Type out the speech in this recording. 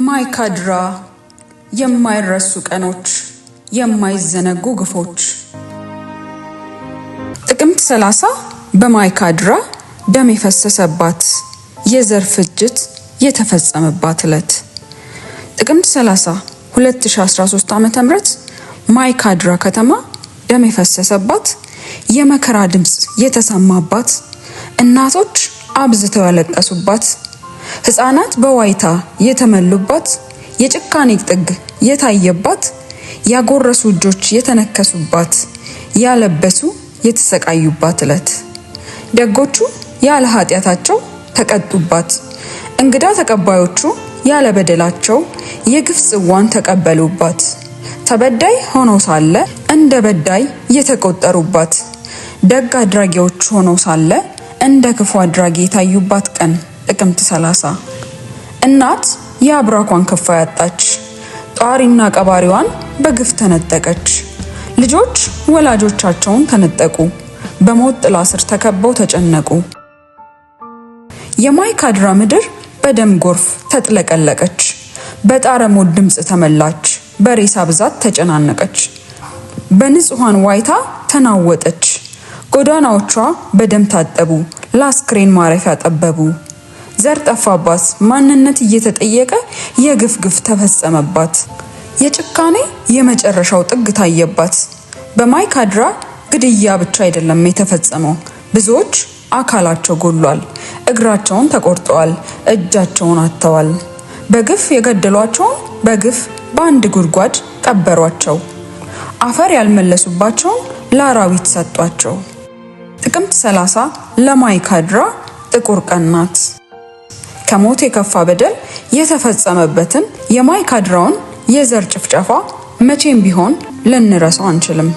ማይካድራ፣ የማይረሱ ቀኖች፣ የማይዘነጉ ግፎች። ጥቅምት 30 በማይካድራ ደም የፈሰሰባት፣ የዘር ፍጅት የተፈጸመባት ዕለት። ጥቅምት 30 2013 ዓ.ም ማይካድራ ከተማ ደም የፈሰሰባት፣ የመከራ ድምፅ የተሰማባት፣ እናቶች አብዝተው ያለቀሱባት፣ ሕፃናት በዋይታ የተመሉባት፣ የጭካኔ ጥግ የታየባት፣ ያጎረሱ እጆች የተነከሱባት፣ ያለበሱ የተሰቃዩባት ዕለት። ደጎቹ ያለ ኃጢአታቸው ተቀጡባት፣ እንግዳ ተቀባዮቹ ያለ በደላቸው የግፍ ጽዋን ተቀበሉባት። ተበዳይ ሆነው ሳለ እንደ በዳይ የተቆጠሩባት፣ ደግ አድራጊዎች ሆነው ሳለ እንደ ክፉ አድራጊ የታዩባት ቀን ጥቅምት 30። እናት የአብራኳን ክፋይ አጣች። ጧሪና ቀባሪዋን በግፍ ተነጠቀች። ልጆች ወላጆቻቸውን ተነጠቁ። በሞት ጥላ ስር ተከበው ተጨነቁ። የማይካድራ ምድር በደም ጎርፍ ተጥለቀለቀች። በጣረ ሞት ድምፅ ተመላች። በሬሳ ብዛት ተጨናነቀች። በንጹሐን ዋይታ ተናወጠች። ጎዳናዎቿ በደም ታጠቡ፣ ለአስክሬን ማረፊያ ጠበቡ። ዘር ጠፋባት፣ ማንነት እየተጠየቀ የግፍ ግፍ ተፈጸመባት። የጭካኔ የመጨረሻው ጥግ ታየባት። በማይካድራ ግድያ ብቻ አይደለም የተፈጸመው። ብዙዎች አካላቸው ጎሏል፣ እግራቸውን ተቆርጠዋል፣ እጃቸውን አጥተዋል። በግፍ የገደሏቸውን በግፍ በአንድ ጉድጓድ ቀበሯቸው። አፈር ያልመለሱባቸውን ለአራዊት ሰጧቸው። ጥቅምት 30 ለማይካድራ ጥቁር ቀን ናት። ከሞት የከፋ በደል የተፈጸመበትን የማይካድራውን የዘር ጭፍጨፋ መቼም ቢሆን ልንረሳው አንችልም።